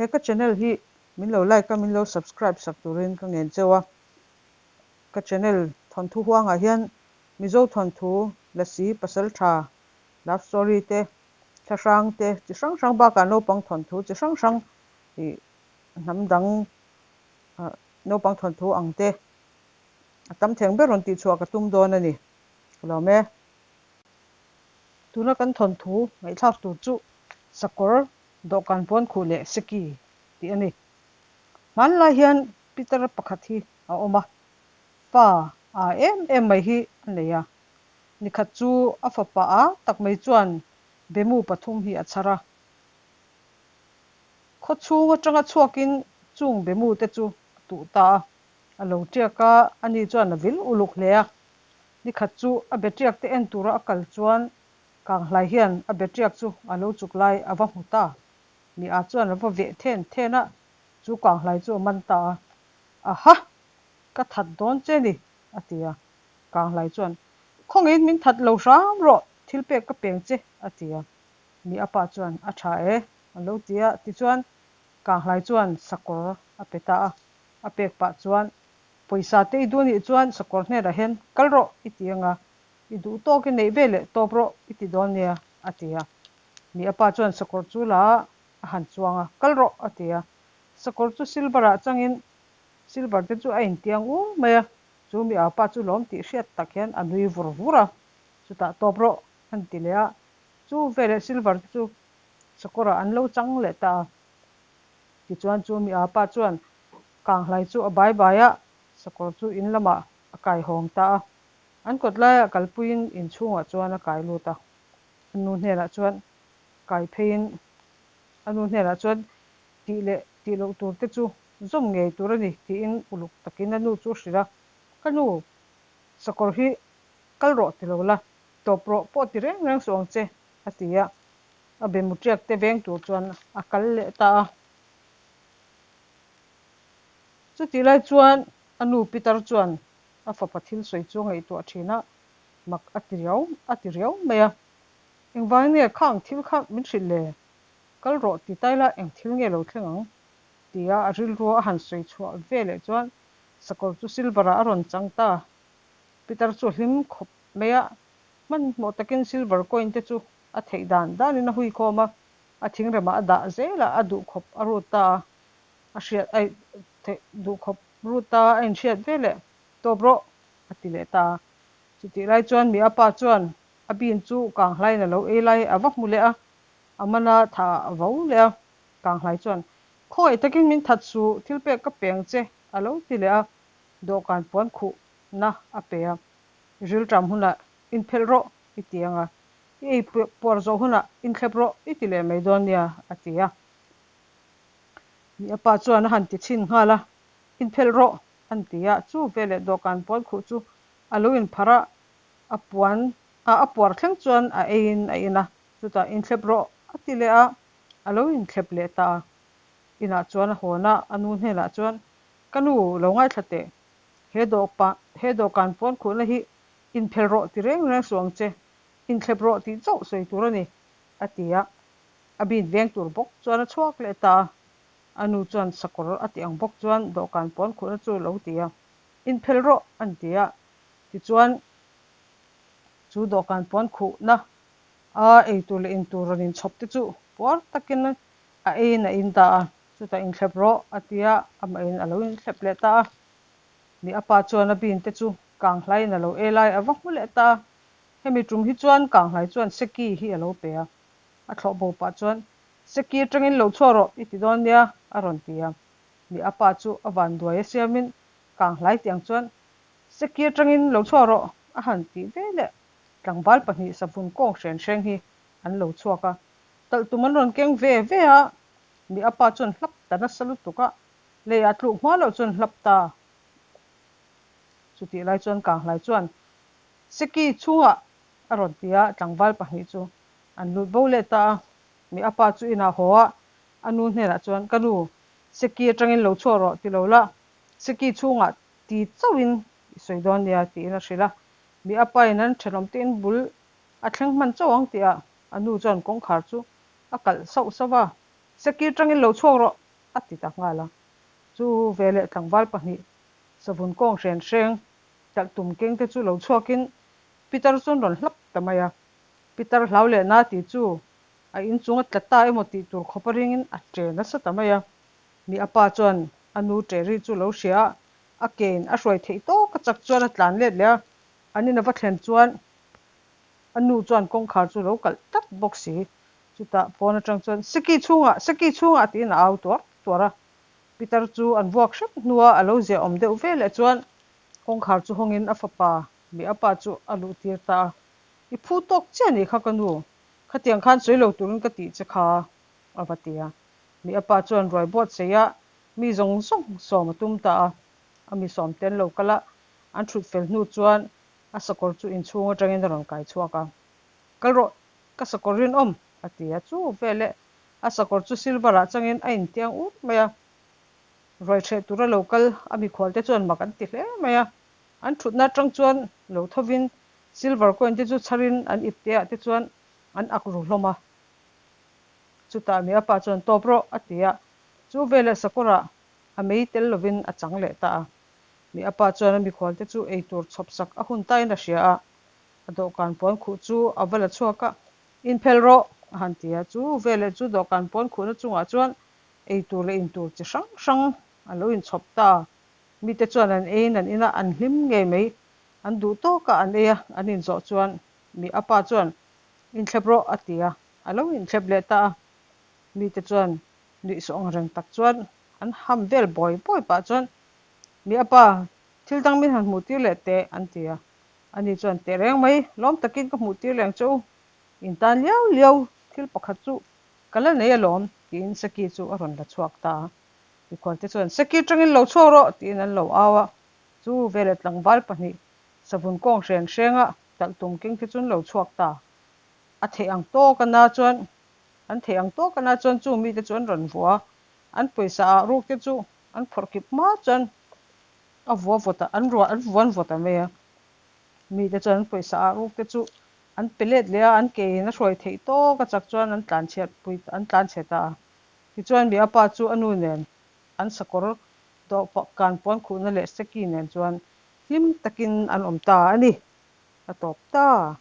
He ka channel hi min lo like a, min lo subscribe sak turin ka ngen cheu a. Ka channel thawnthu huangah hian Mizo thawnthu, Lasi, Pasaltha, love story te, thlahrang te chi hrang hrang bakah naupang thawnthu chi hrang hrang ih hnam dang naupang thawnthu ang te a tam theng ber rawn tihchhuah ka tum dawn a ni. Ka lawm e. Tuna kan thawnthu ngaihthlak tur chu sakawr dawhkan puan khuh leh seki tih a ni. Hmanlai hian Peter pakhat hi a awm a, fa a em em mai hi a nei a. Nikhat chu a fapa a tak mai chuan bemu pathum hi a chhar a. Khaw chhung atanga chhuakin chung bemu te chu a tuh ta a, a lo tiak a, ani chuan a vil uluk hle a. Nikhat chu a be tiak te en tura a kal chuan Kanghlai hian a be tiak chu a lo chuk lai a va hmu ta. Mi a chuan a va veh then then a, chu Kanghlai chu a man ta a. Aha! Ka that dawn che ni, a ti a. Kanghlai chuan, Khawngaihin min that lo hram rawh, thil pek ka peng che, a ti a. Mi a pa chuan, A tha e, a lo ti a. Tichuan, Kanghlai chuan sakawr a pe ta a. A pek pah chuan, Pawisa te i duh anih chuan sakawr hnenah hian kal rawh, i ti ang a. I duh tawk i neih ve leh tawp rawh, i ti dawn nia, a ti a. Mi a pa chuan sakawr chu la a, a han chuang a, Kal rawh, a ti a. Sakawr chu silver ah changin silver te chu a intiang ur mai a, chu mi a pa chu lawm tih hriat tak hian a nui vur vur a, chutah tawp rawh an ti leh a, chu veleh silver te chu sakawr ah an lo chang leh ta a. Tichuan chu mi a pa chuan kanghlai chu a bai bai a, sakawr chu in lamah a kai hawng ta a, an kawt laiah kalpuiin inchhungah chuan a kai lut a, a nu hnenah chuan kai pheiin a nu hnenah chuan tih leh tih loh tur te chu zawm ngei tur a ni tiin uluk takin a nu chu a hrilh a, Ka nu, sakawr hi kal rawh ti lo la, tawp rawh pawh ti reng reng suh ang che, a ti a, a be mutiak te veng tur chuan a kal leh ta a. Chutih lai chuan a nu Pitar chuan a fapa thil sawi chu a ngaihtuah thin a, mak a ti riau a ti riau mai a, Engvangin nge khang thil kha min hrilh le? Kal rawh ti tai la eng thil nge lo thleng ang? Tia a rilru a han sawi chhuah ve leh chuan sakawr chu silver ah a rawn chang ta. Peter chu a hlim khawp mai a, hmanhmawh takin silver coin te chu a theih dan danin a hui khawm a, a thingremah a dah zel a, a duh khawp a rut ta a, a hriat a theih duh khawp rut ta a inhriat ve leh tawp rawh a ti leh ta a. Chutih lai chuan mi a pa chuan a bin chu kanghlaiin a lo ei lai a va hmu leh a, a mana tha a vo leh a, Kanghlai chuan, Khawngaih takin min that suh, thil pek ka pe ang che, a lo ti leh a, dawhkan puan khuhna a pe a, Rilṭam hunah inphelh rawh, i ti ang a, i ei puar zawh hunah inthlep rawh, i ti leh mai dawn nia, a ti a. Mi a pa chuan a han ti chhin nghal a, Inphelh rawh, an ti a, chu veleh dawhkan puan khuh chu a lo inpharh a, a puan a a puar thleng chuan a eiin a in a, chutah inthlep rawh a ti leh a, a lo inthlep leh ta a. Inah chuan a hawn a, a nu hnenah chuan, Ka nu, lo ngaithla teh. He dawhpa, he dawhkan puan khuhna hi inphel rawh ti reng reng suh ang che, inthlep rawh tih chauh sawi tur a ni, a ti a. A bin veng tur bawk chuan a chhuak leh ta a. A nu chuan sakawr a tih ang bawk chuan dawhkan puan khuhna chu lo ti a, Inphel rawh, an ti a. Tichuan, chu dawhkan puan khuhna a eitur leh intur rawn inchhawp te chu puar takin a eiin a in ta a, chutah inthlep rawh a ti a, amahin a lo inthlep leh ta a. Mi a pa chuan a bin te chu kanghlaiin a lo ei lai a va hmu leh ta a, hemi tum hi chuan kanghlai chuan seki hi a lo pe a, a thlawh bo pah chuan Seki atangin lo chhuah rawh i ti dawn nia a rawn ti a, mi a pa chu a vanduai a siamin kanghlai tiang chuan Seki atangin lo chhuah rawh a han tih ve leh. Tlangval pahnih savun kawng hren hreng hi an lo chhuak a, talh tum an rawn keng ve ve a, mi a pa chuan hlap ta nasa lutuk a, leiah tluk hma loh chuan hlap ta. Chutih lai chuan Kanghlai chuan Seki chhungah a rawn ti a, tlangval pahnih chu an lut bo leh ta a, mi a pa chu inah haw a, a nu hnenah chuan Ka nu, Seki atangin lo chhuah rawh ti lo la, Seki chhungah ti chauhin i sawi dawn nia tiin a hrilh a. Mi a pain an thenawm te in bul a thleng hman chauh ang tihah a nu chuan kawngkhar chu a kalh sauh sauh a. Seki tangin lo chhuak rawh! a ti ta nghal a. Chu veleh tlangval pahnih savun kawng hren hreng talh tum keng te chu lo chhuakin pitar chu an rawn hlap ta mai a. Pitar hlau leh na tih chu a inchung a tla ta emaw tih tur khawp a ringin a ṭe nasa ta mai a. Mi a pa chuan a nu ṭe ri chu lo hria a, a kein a hruai theih tawk a chak chuan a tlan let leh a. An in a va thlen chuan a nu chuan kawngkhar chu lo kalh tlat bawk si. Chutah pawn atang chuan, Seki chhungah! Seki chhungah! tiin a au tuar tuar a. Pitar chu an vuak hrep hnua a lo ziahawm deuh veleh chuan kawngkhar chu hawngin a fapa mi a pa chu a luh tir ta a. I phu tawk chiah nih kha ka nu, khatiang khan sawi lo turin ka tih che kha, a va ti a. Mi a pa chuan ruai buatsaih a mi zawng zawng sawm a tum ta a. A mi sawm te an lo kal a, an thut fel hnu chuan a sakawr chu inchhung atangin a rawn kai chhuak a. Kal rawh, ka sakawr rinawm, a ti a. Chu veleh a sakawr chu silver ah changin a intiang ur mai a. Ruai hreh tura lo kal a mikhual te chuan mak an ti hle mai a. An thutna atang chuan lo thovin silver coin te chu chharin an ipte ah te chuan an ak ru hlawm a. Chutah mi a pa chuan tawp rawh a ti a. Chu veleh sakawrah a mei tel lovin a chang leh ta a. Mi a pa chuan a mikhual te chu eitur chhawp sak a hun tain a hria a. A dawhkan puan khuh chu a va la chhuak a, Inphelh rawh! a han ti a. Chu veleh chu dawhkan puan khuhna chungah chuan eitur leh intur chi hrang hrang a lo inchhawp ta a. Mite chuan an eiin an in a, an hlim ngei mai. An duh tawkah an ei a, an inzawh chuan mi a pa chuan, Inthlep rawh! a ti a. A lo inthlep leh ta a. Mite chuan nuihsawh ang reng tak chuan an ham vel bawi bawi pah chuan, Mi a pa, thil dang min han hmuh tir leh teh, an ti a. Ani chuan, Teh reng mai, lawm takin ka hmuh tir leng che u. In tan liau liau thil pakhat chu ka la nei alawm, tiin Seki chu a rawn la chhuak ta a. Mikhualte chuan, Seki tangin lo chhuak rawh, tiin an lo au a. Chu veleh tlangval pahnih savun kawng hren hrenga talh tum keng te chu an lo chhuak ta. A theih ang tawk a na chuan an theih ang tawk a na chuan chung mite chu an rawn vua a, an pawisa ah ruk te chu an phawrh kip hma chuan a vua vawt a, an ruah an vuan vawt a mai a. Mite chuan an pawisa ah ruk te chu an pe let leh a, an ke in a hruai theih tawk a chak chuan an tlan chhiat pui an tlan chhe ta a. Tichuan mi a pa chu a nu nen an sakawr dawhkan puan khuhna leh seki nen chuan hlim takin an awm ta a ni. A tawp ta.